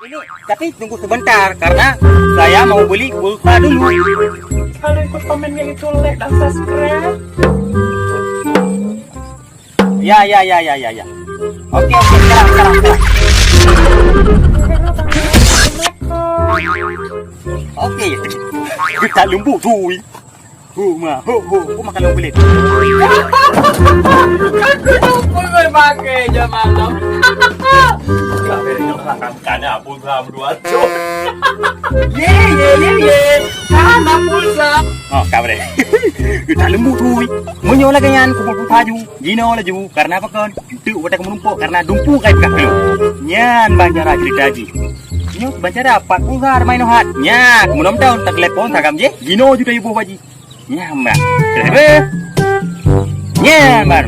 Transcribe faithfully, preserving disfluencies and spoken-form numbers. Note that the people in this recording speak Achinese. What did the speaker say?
Ini, tapi tunggu sebentar, karena saya mau beli pulsa dulu. Kalau ikut komen yang itu, like dan subscribe. Ya, ya, ya, ya, ya, ya. Oke, oke, sekarang, sekarang, sekarang. Oke. Kita lembut, cuy. Hu, ma, hu, hu, hu, makan lông kulit. Aku lupa gue pakai jam malam. Karena pulsa berdua tu. Ye, ye, ye, ye. Karena pulsa. Oh, kabre. Kita lembut, cuy. Meunyoe lagèe nyan, kumpul pulsa ju. Jinoe laju, karena apa kon? Deuk watèe kamoe meurumpok, karena dumpeue kai peugah keu lôn. Nyan ban cara cerita jih. Nyoe ban cara pat pulsa main hat. Nyan, meunöm taun tak telepon sagam jih. Jinoe ju tayue boh bak jih. Nyan, Bang. Nyan, Bang.